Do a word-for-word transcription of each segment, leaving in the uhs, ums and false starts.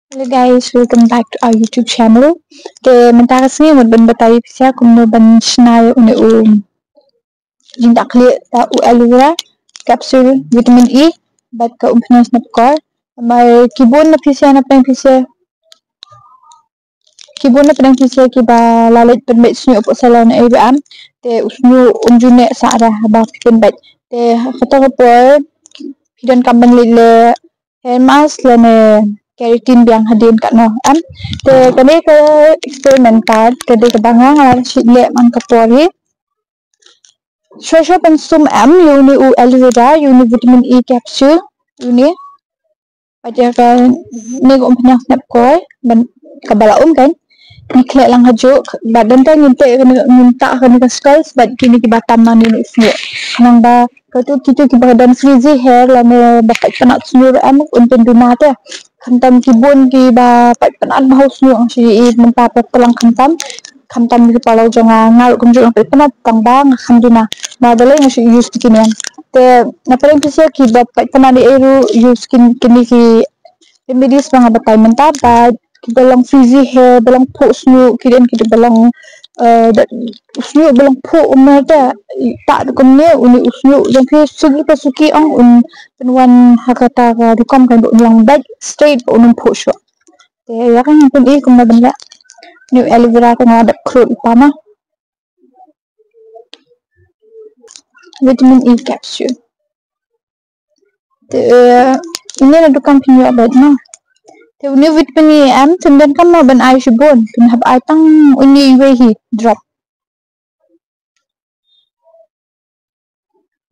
Hello guys, welcome back to our YouTube channel. Te mynta ka sngi ngan ban batai phi kumno ban shna ïa une u jingtah khlieh ta u aloe vera capsule vitamin E bad ka umphniang snep kor. Namar ki bun na phi sha na pdeng phi sha ki bun na pdeng phi sha kiba la leit pynbeit shñiuh hapoh salon ei ba am. Te u shñiuh um ju neh sah re haba phi pynbeit. Te ha kata ka por phi donkam ban leit leh hair mask lane keratin biang hadien katno em. Te kane ka experiment ka dei kaba nga nga la shu leh man ka por hi. Shuwa shuwa pynsum em ïa une u aloe vera, ïa une vitamin E capsule, ïa une. Bad ïa kane ka umphniang snep kor, ban kaba la um kan. Ngi khleh lang hajuh, bad dang ngin teh kane, ngin tah kane ka skulls bad kine kiba tam na une u shñiuh. Nangba katu kito kiba don frizzy hair lane ba pait pynat shñiuh ruh em, un pynduna te. Khamtam ki bun kiba pait pynat bha u shñiuh, nga shu ïohi mynta pat lang khamtam. Khamtam ki paralok jong nga, nga ruh kumjuh nga pait pynat tang ba nga kham duna. Nga da lei nga shu use kine. Te na pdeng phi sha kiba pait pynat ei ei ruh use kin, kine ki remedies ba nga batai mynta, bad kiba long frizzy hair, ba long phuh shñiuh, ki don kiba long, eh, da, shñiuh ba long phuh umar te, tah da kumne, une u shñiuh jong phi suki pa suki ong un pynwan ha kata ka rukom kan ba un long beit straight ba un ym phuh shuh. Te ïa ka ngan pyni kumno ban leh. Une u aloe vera te nga la dep khlur i pama. Vitamin E capsule. Te ine na dukan phin ïoh beit mo. Te une vitamin E em, phin donkam mo ban ai shibun, phin hap ai tang une iwei hi drop.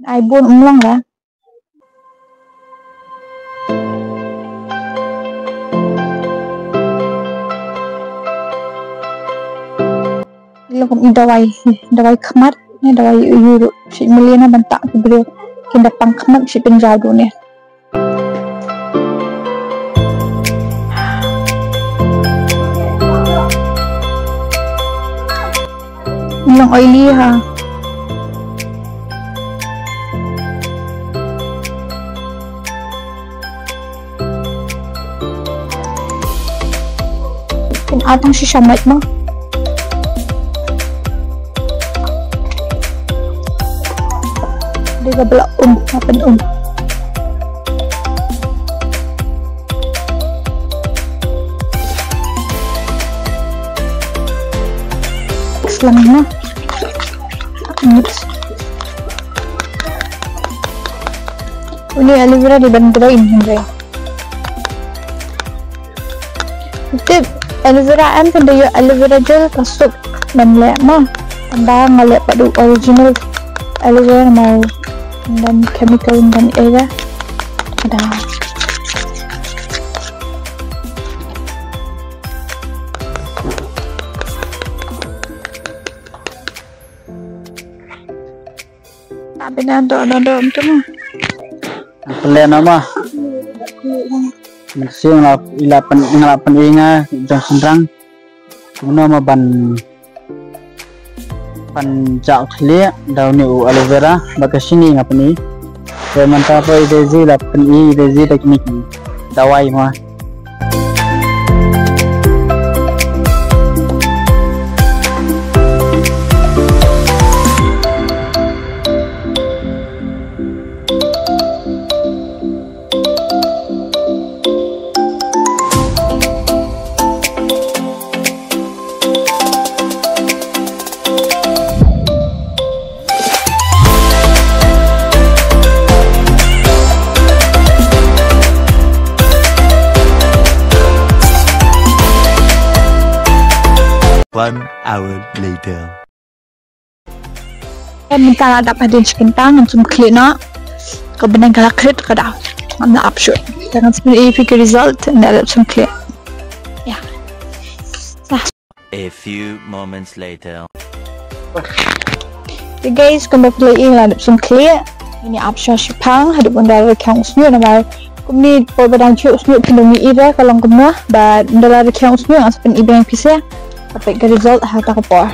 Ai bun um long la. Long kum i dawai, dawai khmat, ne dawai ïuh ruh. Shi mlien na ban tah ki briew kin da pang khmat shi pynjaw dune. Long oily ha. Phin ai tang shisha miet mo. Dei kaba la um, nga pyn um. Slang mo. Oops. Une aloe vera dei ban grind hynrei. Tip, aloe vera em, phin da ïoh aloe vera gel ka suk ban leh mo. Tang ba nga leh pat u original aloe vera namar ym don chemical, ym don ei ei. Ada. Tabi na do do do tu ma. Pele nama. Mesti nga la pyn, nga la pyn-i nga jong shynrang. Kumno ma ban, ban jah khlieh da une u aloe vera ba ka shini nga pyn-i. Te mynta poi i dei ji la pyn-i, i dei ji da kine ki dawai ma. One hour later. Mynta la dap hadien shi kynta, ngan sum khlieh noh. Ka bneng ka la khriat ka daw. Ngan ap shuh. Te ngan sa pyni ïa phi ka result ynda la sum khlieh. Ïa. A few moments later. Te guys, kumba phi la ïohi la dep sum khlieh. Ngin ïa ap shuwa shiphang haduh ba un da rkhiang u shñiuh namar kumne por ba dang jhieh u shñiuh phin da ïohi re ka long kumno, bad ynda la rkhiang u shñiuh ngan sa pyni biang ïa phi sha. Ka peit ka result ha kata ka por.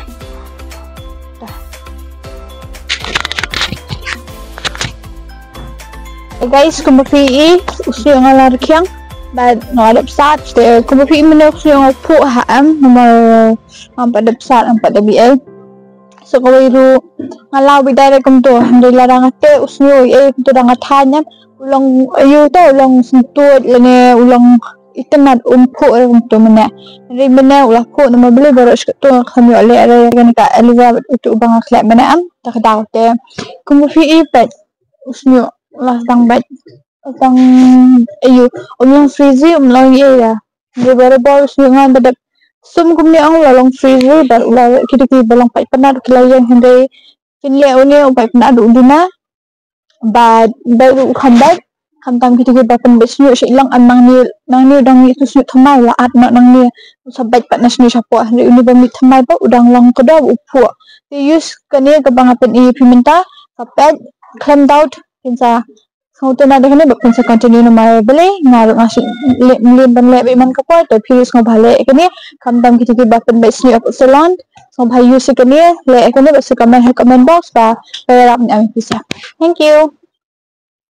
Hey guys, kumba phi ïohi, u shñiuh nga la rkhiang. Bad nga la dep sat te kumba phi mynne u snieh nga phuh ha em namar ngam pat dep sat ngam pat dep ïa. So kawei ruh nga la wei direct kumto hynrei lada nga teh u snieh ïa kumto da nga thaiñ em u long ïa uto u long sngewthuh lane u long itynnad um phuh re kumto mynne. Hynrei mynne u la phuh namar balei baroh shi katto nga khlem ïoh leh re ïa kane ka aloe vera bad uto uba nga khleh mynne em ta ka daw te. Kumba phi i peit u snieh u la sdang beit. Tang ayu um long frizzy um long ïa ïa. Hynrei barabor u snieh nga ba dep sum kumne ong u la long frizzy bad u la kita ki ba long paitpynnat ki la ïeng hynrei kin leh une u paitpynnat u duna. Bad bad u kham bad khamtam kita ki ba pynbeit snieh shi long am nangne nangne dang ïa tu snieh thymmai la at noh nangne. U sa beit pat na snieh shapoh hynrei une ba mih thymmai ba u dang long kdor u phuh. Te use kane kaba nga pyni phi mynta ka peit khlem doubt phin sa sngewtynnad da kane ba phin sa continue namar balei nga ruh nga shu leh mlien ban leh ba man ka por te phi ruh sngewbha leh kane khamtam kita ki ba pynbeit snieh ha salon sngewbha use kane leh kane ba sa comment ha comment box ba ba ïarap ne am pisa. Thank you.